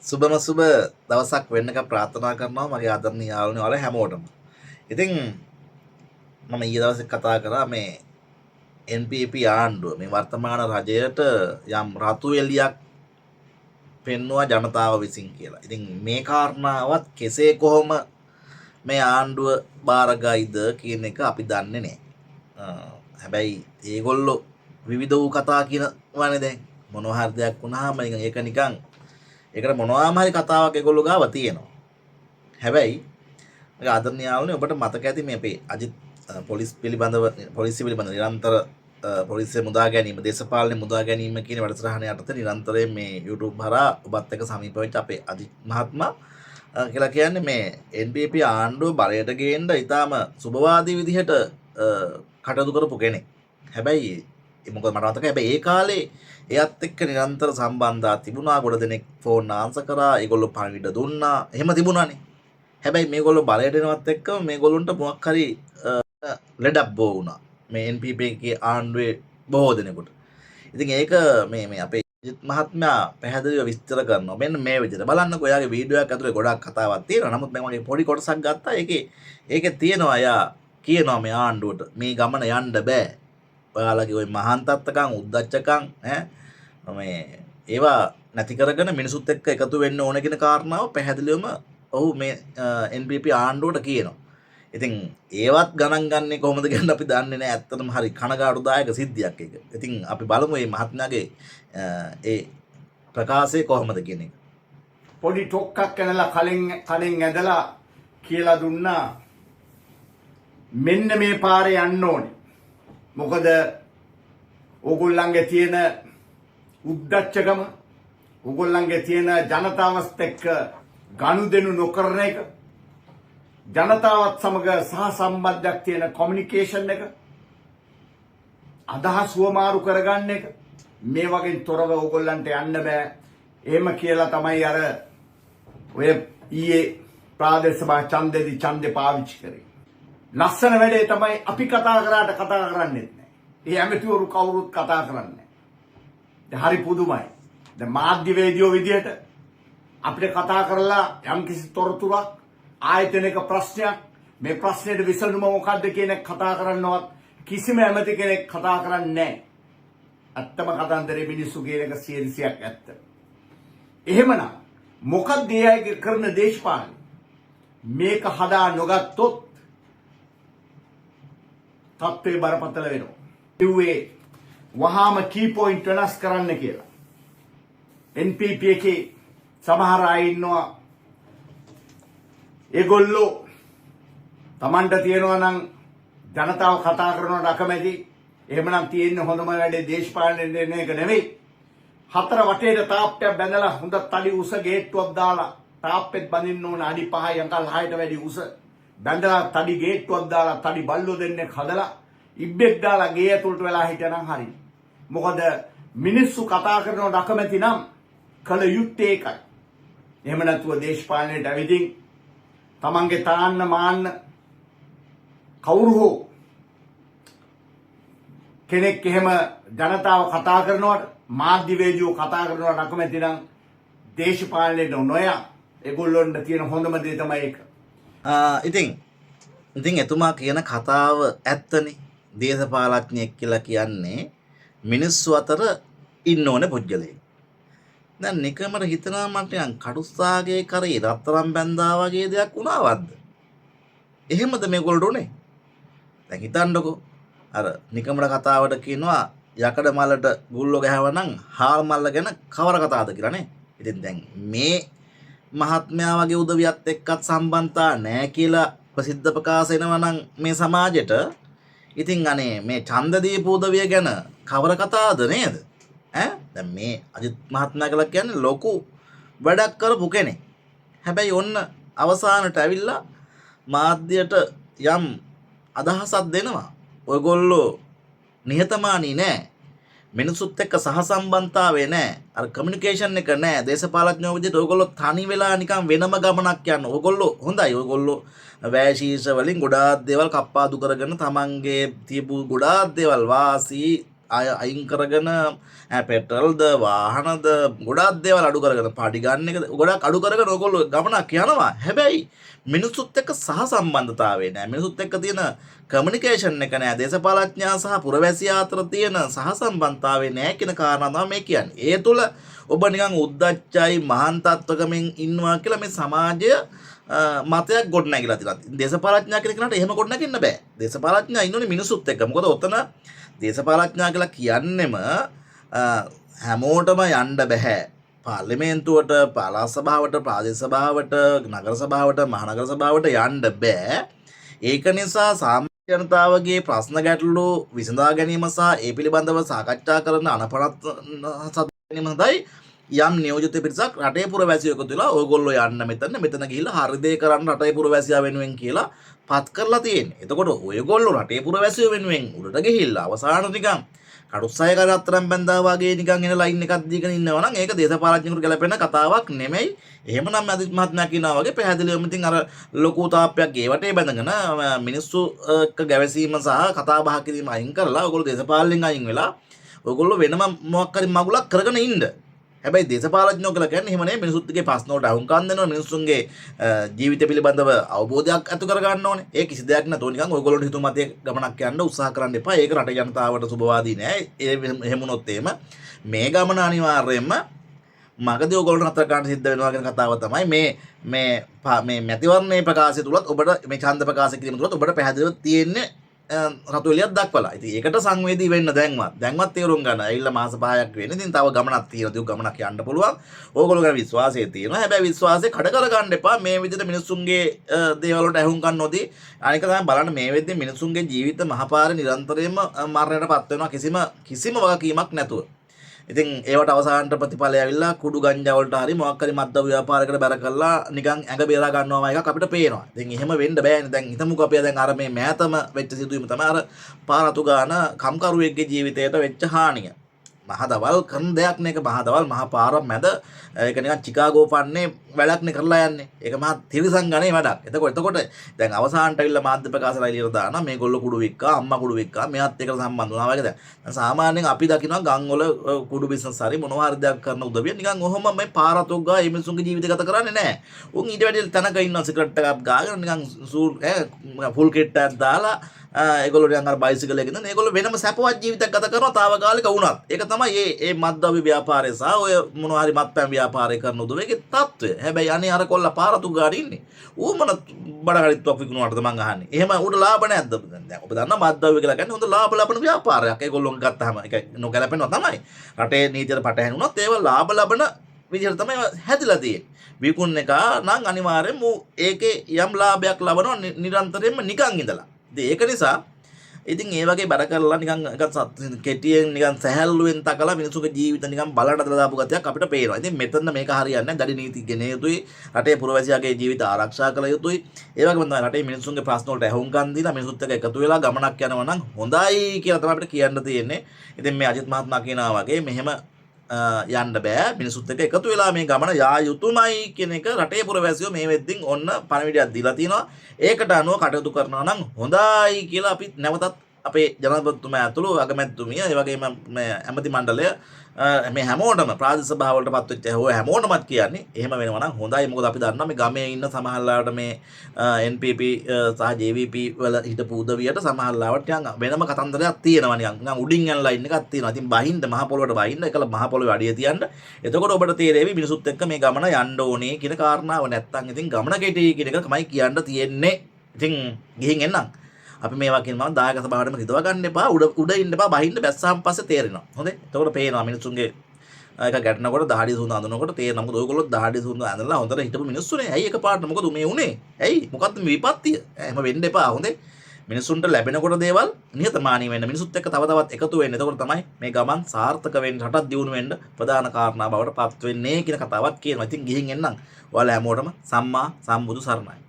සුබම සුබ දවසක් වෙන්නක ප්‍රාර්ථනා කරනවා මගේ ආදරණීය යාළුවනේ ඔයාලා හැමෝටම. ඉතින් මම ඊයේ දවසේ කතා කරා මේ NPP ආණ්ඩුව මේ වර්තමාන රජයට යම් රතු එළියක් පෙන්නවා ජනතාව විසින් කියලා. ඉතින් මේ කාරණාවත් කෙසේ කොහොම මේ ආණ්ඩුව බාරගයිද කියන එක අපි දන්නේ නැහැ. හැබැයි ඒගොල්ලෝ විවිධ වූ කතා කියනවානේ දැන්. මොනවා හරි දෙයක් වුණාම නිකන් ඒක නිකන් ඒකට මොනවාම හරි කතාවක් ඒගොල්ලෝ ගාව තියෙනවා. හැබැයි මගේ ආදරණීය යාළුවනේ ඔබට මතක ඇති මේ අපේ අජිත් පොලිස් පිළිබඳව පොලිසිය පිළිබඳ නිරන්තර පොලිසිය මුදා ගැනීම දේශපාලනය මුදා ගැනීම කියන වැඩසටහන යටතේ නිරන්තරයෙන් මේ YouTube හරහා ඔබත් එක්ක සමීප වෙච්ච අපේ අජිත් මහත්මයා කියලා කියන්නේ මේ NPP ආණ්ඩුව බලයට ගේන්න ඉතාම සුබවාදී විදිහට කටයුතු කරපු කෙනෙක්. හැබැයි මොකද මට මතකයි හැබැයි ඒ කාලේ එයත් එක්ක නිරන්තර සම්බන්ධතා තිබුණා. ගොඩ දෙනෙක් ෆෝන් ආන්සර් කරා, ඒගොල්ලෝ පණිවිඩ දුන්නා. එහෙම තිබුණානේ. හැබැයි මේගොල්ලෝ බලයට එනවත් එක්කම මේගොල්ලොන්ට මොකක් හරි ලෙඩක් බෝ වුණා. මේ NPP එකේ ආණ්ඩුවේ බොහෝ දෙනෙකුට. ඉතින් ඒක මේ මේ අපේ අජිත් මහත්මයා පැහැදිලිව විස්තර කරනවා. මෙන්න මේ විදිහට. බලන්නකෝ එයාගේ වීඩියෝ එකක් ඇතුලේ ගොඩක් කතාවක් තියෙනවා. නමුත් මම වගේ පොඩි කොටසක් ගත්තා. ඒකේ තියෙනවා එයා කියනවා මේ ආණ්ඩුවට මේ ගමන යන්න බෑ. ඔයාලගේ ඔය මහාන් තත්ත්වකම් උද්දච්චකම් ඈ මේ ඒවා නැති කරගෙන මිනිසුත් එක්ක එකතු වෙන්න ඕන කියන කාරණාව පැහැදිලිවම ඔහු මේ NPP ආණ්ඩුවට කියනවා. ඉතින් ඒවත් ගණන් ගන්නේ කොහොමද කියන අපි දන්නේ නැහැ. ඇත්තටම හරි කනගාටුදායක සිද්ධියක් ඒක. ඉතින් අපි බලමු මේ මහත්මයාගේ ඒ ප්‍රකාශය කොහොමද කියන එක. පොඩි ටොක්කක් කනලා කලින් කනෙන් ඇදලා කියලා දුන්නා මෙන්න මේ පාරේ යන්න ඕනේ. මොකද ඕගොල්ලන්ගේ තියෙන උද්දච්චකම, ඕගොල්ලන්ගේ තියෙන ජනතාවත් එක්ක ගනුදෙනු නොකරන එක, ජනතාවත් සමග සහ සම්බන්ධයක් තියෙන කොමියුනිකේෂන් එක, අදහස් හුවමාරු කරගන්න එක, මේ වගේ තොරව ඕගොල්ලන්ට යන්න බෑ. එහෙම කියලා තමයි අර ඔය ඊයේ ප්‍රාදේශ සභා ඡන්දෙදි ඡන්දේ පාවිච්චි කරේ. ලස්සන වැඩේ තමයි අපි කතා කරාට කතා කරන්නේත් නෑ. ඒ ඇමතිවරු කවුරුත් කතා කරන්නේ නෑ. දැන් හරි පුදුමයි. දැන් මාධ්‍යවේදියෝ විදියට අපිට කතා කරලා යම්කිසි තොරතුරක්, ආයතනයක ප්‍රශ්නයක්, මේ ප්‍රශ්නෙට විසඳුම මොකද්ද කියන එක කතා කරන්නවත් කිසිම ඇමති කෙනෙක් කතා කරන්නේ නෑ. ඇත්තම කතන්දරේ මිනිස්සු කියන එක 100%ක් ඇත්ත. එහෙමනම් මොකක්ද ඒ අයගේ කරන දේශපාලනය? මේක හදා නොගත්තොත් තත්ත්වය බරපතල වෙනවා. කිව්වේ වහාම කී පොයින්ට් වෙනස් කරන්න කියලා. NPP එකේ සමහර අය ඉන්නවා, ඒගොල්ලෝ තමන්ට තියෙනවා නම් ජනතාව කතා කරනවට අකමැති, එහෙමනම් තියෙන්නේ හොඳම වැඩේ දේශපාලනයට එන එක නෙවෙයි. හතර වටේට තාප්පයක් බැඳලා හොඳ තඩි උස ගේට්ටුවක් දාලා, තාප්පෙත් බඳින්න ඕන අඩි 5යි අඟල් 6ට වැඩි උස බැඳලා, තඩි ගේට්ටුවක් දාලා, තඩි බල්ලෝ දෙන්නෙක් හදලා, ඉබ්බෙක් දාලා ගේ ඇතුළට වෙලා හිටියනම් හරි. මොකද මිනිස්සු කතා කරනවට අකමැති නම් කළ යුත්තේ ඒකයි. එහෙම නැතුව දේශපාලනයට ඇවිදින් තමන්ගේ තාන්න මාන්න කවුරු හෝ කෙනෙක් එහෙම ජනතාව කතා කරනවට, මාධ්‍යවේදියෝ කතා කරනවට අකමැති නම් දේශපාලනයට නොයා ඒගොල්ලොන්ට තියෙන හොඳම දේ තමයි ඒක. ඉතින් ඉතින් එතුමා කියන කතාව ඇත්තනේ. දේශපාලඥයෙක් කියලා කියන්නේ මිනිස්සු අතර ඉන්න ඕනේ පුද්ගලයෙක්. දැන් නිකමට හිතනවා මට නිකන් කඩුස්සාගේ කරේ රත්තරන් බැන්දා වගේ දෙයක් වුණාවද්ද? එහෙමද මේගොල්ලෝ උනේ? දැන් හිතන්නකෝ, අර නිකමට කතාවට කියනවා යකඩ මල්ලට ගුල්ලෝ ගැහුවා නම් හාල් මල්ල ගැන කවර කතාවද කියලා නේ. ඉතින් දැන් මේ මහත්මයා වගේ උදවියත් එක්කත් සම්බන්ධතා නෑ කියලා ප්‍රසිද්ධ ප්‍රකාශ එනවා නම් මේ සමාජෙට, ඉතින් අනේ මේ ඡන්ද දීපු උදවිය ගැන කවර කතාවද නේද? ඈ දැන් මේ අජිත් මහත්මයා කියලා කියන්නේ ලොකු වැඩක් කරපු කෙනෙක්. හැබැයි ඔන්න අවසානට ඇවිල්ලා මාධ්‍යයට යම් අදහසක් දෙනවා. ඔයගොල්ලෝ නිහතමානී නෑ. මිනිසුත් එක්ක සහසම්බන්ධතාවය නෑ. අර කමියුනිකේෂන් එක නෑ. දේශපාලඥයෝ විදිහට ඔයගොල්ලෝ තනි වෙලා නිකන් වෙනම ගමනක් යන. ඔයගොල්ලෝ හොඳයි. ඔයගොල්ලෝ වැය ශීර්ෂ වලින් ගොඩාක් දේවල් කප්පාදු කරගෙන තමන්ගේ තියපු ගොඩාක් දේවල් වාසි අය අයින් කරගෙන පෙට්‍රල්ද වාහනද ගොඩාක් දේවල් අඩු කරගෙන පඩි ගන්න එක ගොඩාක් අඩු කරගෙන ඔයගොල්ලෝ ගමනක් යනවා. හැබැයි මිනිස්සුත් එක්ක සහසම්බන්ධතාවය නෑ. මිනිස්සුත් එක්ක තියෙන කමියුනිකේෂන් එක නෑ. දේශපාලඥයා සහ පුරවැසියා අතර තියෙන සහසම්බන්ධතාවය නෑ කියන කාරණා තමයි මේ කියන්නේ. ඒ තුල ඔබ නිකන් උද්දච්චයි මහාන් තත්ත්වකමින් ඉන්නවා කියලා මේ සමාජය මතයක් ගොඩනැගිලා තියෙනවා. දේශපාලඥයා කියන කෙනාට එහෙම ගොඩනැගෙන්න බෑ. දේශපාලඥයා ඉන්නෝනේ මිනිස්සුත් එක්ක. මොකද ඔතන දේශපාලඥයා කියලා කියන්නෙම හැමෝටම යන්න බෑ. පාර්ලිමේන්තුවට, පළාත් සභාවට, ප්‍රාදේශ සභාවට, නගර සභාවට, මහනගර සභාවට යන්න බෑ. ඒක නිසා සාමාන්‍ය ජනතාවගේ ප්‍රශ්න ගැටලු විසඳා ගැනීම සහ ඒ පිළිබඳව සාකච්ඡා කරන අනපනත් සතු ගැනීම හොඳයි. යම් නියෝජිත පිරිසක් රටේ පුරවැසියෝ එකතු වෙලා ඔයගොල්ලෝ යන්න මෙතන මෙතන ගිහිල්ලා හරි දේ කරන්න රටේ පුරවැසියා වෙනුවෙන් කියලා පත් කරලා තියෙන්නේ. එතකොට ඔයගොල්ලෝ රටේ පුරවැසියෝ වෙනුවෙන් උඩට ගිහිල්ලා අවසාන නිකන් කඩුස්සය කරත්තරම් බැඳා වගේ නිකන් එන ලයින් එකක් දීගෙන ඉන්නවා නම් ඒක දේශපාලඥයෙකුට ගැලපෙන කතාවක් නෙමෙයි. එහෙමනම් අජිත් මහත්මයා කියනවා වගේ පැහැදිලිවම ඉතින් අර ලොකු තාප්පයක් ගේ වටේ බැඳගෙන මිනිස්සු එක්ක ගැවසීම සහ කතා බහ කිරීම අයින් කරලා ඔයගොල්ලෝ දේශපාලනයෙන් අයින් වෙලා ඔයගොල්ලෝ වෙනම මොකක් හරි මගුලක් කරගෙන ඉන්න. හැබැයි දේශපාලඥයෝ කියලා කියන්නේ එහෙම නෙමෙයි. මිනිසුන්ගේ ප්‍රශ්න වලට අහුම්කම් දෙනවා, මිනිස්සුන්ගේ ජීවිත පිළිබඳව අවබෝධයක් ඇති කර ගන්න ඕනේ. ඒ කිසි දෙයක් නැතුව නිකන් ඔයගොල්ලෝට හිතුව මතේ ගමනක් යන්න උත්සාහ කරන්න එපා. ඒක රට ජනතාවට සුබවාදී නෑ. ඒ එහෙම වුණොත් එහෙම මේ ගමන අනිවාර්යයෙන්ම මගදී ඔයගොල්ලෝ නතර කරන්න සිද්ධ වෙනවා කියන කතාව තමයි මේ මේ මේ මැතිවරණයේ ප්‍රකාශය තුලත් ඔබට මේ ඡන්ද ප්‍රකාශ කිරීම තුලත් ඔබට පැහැදිලිව තියෙන්නේ රතු එළියක් දක්වලා. ඉතින් ඒකට සංවේදී වෙන්න දැන්වත් තේරුම් ගන්න. ඇවිල්ලා මාස 5ක් වෙන්නේ. ඉතින් තව ගමනක් තියෙනවා. දිග ගමනක් යන්න පුළුවන්. ඕගොල්ලෝ ගැන විශ්වාසය තියෙනවා. හැබැයි විශ්වාසය කඩ කර ගන්න එපා. මේ විදිහට මිනිස්සුන්ගේ දේවල් වලට ඇහුම්කන් නොදී. අනික තමයි බලන්න මේ වෙද්දී මිනිස්සුන්ගේ ජීවිත මහපාරේ නිරන්තරයෙන්ම මරණයට පත් වෙනවා කිසිම කිසිම වගකීමක් නැතුව. ඉතින් ඒවට අවසානට ප්‍රතිඵලය ඇවිල්ලා කුඩු ගංජා වලට හරි මොකක් හරි මද්ද්‍රව්‍ය ව්‍යාපාරයකට බැර කරලා නිකන් ඇඟ බේරා ගන්නවා වගේ එකක් අපිට පේනවා. ඉතින් එහෙම වෙන්න බෑනේ. දැන් හිතමුකෝ අපි දැන් අර මේ මෑතම වෙච්ච සිදුවීම තමයි අර පාර අතු ගාන කම්කරුවෙක්ගේ ජීවිතයට වෙච්ච හානිය. මහ දවල් කරන දෙයක් නේ ඒක. මහ දවල් මහ පාරක් මැද ඒක නිකන් චිකාගෝ පන්නේ වැඩක් නේ කරලා යන්නේ. ඒක මහා තිරිසන් ගණේ වැඩක්. එතකොට දැන් අවසානට ඇවිල්ලා මාධ්‍ය ප්‍රකාශන එළියට දානවා මේගොල්ලෝ කුඩු වික්කා, අම්මා කුඩු වික්කා, මෙයාත් එකට සම්බන්ධ වුණා වගේ. දැන් සාමාන්‍යයෙන් අපි දකිනවා ගම් වල කුඩු බිස්නස් හරි මොනවා හරි දෙයක් කරන උදවිය නිකන් ඔහොම මේ පාර අතුක් ගා මේ මිනිස්සුන්ගේ ජීවිත ගත කරන්නේ නැහැ. උන් ඊට වැඩිය තැනක ඉන්නවා සිගරට් එකක් ගාගෙන නිකන් ෆුල් කිට් එකක් දාලා ඒගොල්ලෝ නිකන් අර බයිසිකල් එකේ ඉඳන් ඒගොල්ලෝ වෙනම සැපවත් ජීවිතයක් ගත කරනවා තාවකාලික වුණත්. ඒක තමයි ඒ මත්ද්‍රව්‍ය ව්‍යාපාරය සහ ඔය මොනවා හරි මත්පැන් ව්‍යාපාරය කරන උදවියගේ තත්ත්වය. හැබැයි අනේ අර කොල්ලා පාර අතු ගාන ඉන්නේ. ඌ මොන බඩගඩිත්තුවක් විකුණුවාටද මං අහන්නේ. එහෙම ඌට ලාභ නැද්ද? දැන් ඔබ දන්නවා මත්ද්‍රව්‍ය කියලා කියන්නේ හොඳ ලාභ ලබන ව්‍යාපාරයක්. ඒගොල්ලෝ ගත්තාම ඒක නොගැලපෙනවා තමයි. රටේ නීතියට පටහැනි වුණොත් ඒව ලාභ ලබන විදිහට තමයි හැදිලා තියෙන්නේ. විකුණන එක නම් අනිවාර්යෙන්ම ඌ ඒකේ යම් ලාභයක් ලබනවා නිරන්තරයෙන්ම නිකන් ඉඳලා. ඉතින් ඒක නිසා ඉතින් ඒ වගේ බර කරලා නිකන් එක කෙටියෙන් නිකන් සැහැල්ලුවෙන් තකලා මිනිසුන්ගේ ජීවිත නිකන් බලට දාලා දාපු ගතියක් අපිට පේනවා. ඉතින් මෙතන මේක හරියන්නේ නැහැ. දැඩි නීති ගෙන යුතුයි. රටේ පුරවැසියාගේ ජීවිත ආරක්ෂා කළ යුතුයි. ඒ වගේම තමයි රටේ මිනිසුන්ගේ ප්‍රශ්න වලට ඇහුම්කන් දීලා මිනිසුත් එක්ක එකතු වෙලා ගමනක් යනවා නම් හොඳයි කියලා තමයි අපිට කියන්න තියෙන්නේ. ඉතින් මේ අජිත් මහත්මයා කියනවා වගේ මෙහෙම යන්න බෑ. මිනිසුත් එක්ක එකතු වෙලා මේ ගමන යා යුතුමයි කියන එක රටේ පුරවැසියෝ මේ වෙද්දින් ඔන්න පණිවිඩයක් දීලා තිනවා. ඒකට අනුව කටයුතු කරනවා නම් හොඳයි කියලා අපි නැවතත් අපේ ජනාධිපතිතුමා ඇතුළු අගමැතිතුමිය, ඒ වගේම මේ ඇමති මණ්ඩලය, මේ හැමෝටම ප්‍රාදේශ සභාවලට පත් වෙච්ච ඔය හැමෝටමත් කියන්නේ එහෙම වෙනවා නම් හොඳයි. මොකද අපි දන්නවා මේ ගමේ ඉන්න සමහර ලාවට මේ NPP සහ JVP වල හිටපු උදවියට සමහර ලාවට නිකන් වෙනම කතන්දරයක් තියෙනවා. නිකන් නිකන් උඩින් යන ලයින් එකක් තියෙනවා. ඉතින් බහින්න මහ පොළොවට බහින්න එකල මහ පොළොවේ අඩිය තියන්න. එතකොට ඔබට තේරෙවි මිනිසුත් එක්ක මේ ගමන යන්න ඕනේ කියන කාරණාව. නැත්තම් ඉතින් ගමන කෙටි කියන එක තමයි කියන්න තියෙන්නේ. ඉතින් ගිහින් එන්නම්. අපි මේවා කියනවා දායක සභාවටම හිතව ගන්න එපා. උඩ උඩ ඉන්න එපා. බහින්න බැස්සාම පස්සේ තේරෙනවා. හොඳේ. එතකොට පේනවා මිනිස්සුන්ගේ එක ගැටෙනකොට දහඩිය සුඳ අඳිනකොට තේරෙනවා. මොකද ඔයගොල්ලෝ දහඩිය සුඳ ඇඳලා හොඳට හිටපු මිනිස්සුනේ. ඇයි එකපාරට මොකද මේ උනේ? ඇයි? මොකද්ද මේ විපත්තිය? එහෙම වෙන්න එපා. හොඳේ. මිනිස්සුන්ට ලැබෙනකොට දේවල් නිහතමානී වෙන්න, මිනිසුත් එක්ක තව තවත් එකතු වෙන්න. එතකොට තමයි මේ ගමන් සාර්ථක වෙන්න, රටක් දියුණු වෙන්න ප්‍රධාන කාරණා බවට පත් වෙන්නේ කියන කතාවත් කියනවා. ඉතින් ගිහින් එන්නම්. ඔයාලා හැමෝටම සම්මා සම්බුදු සරණයි.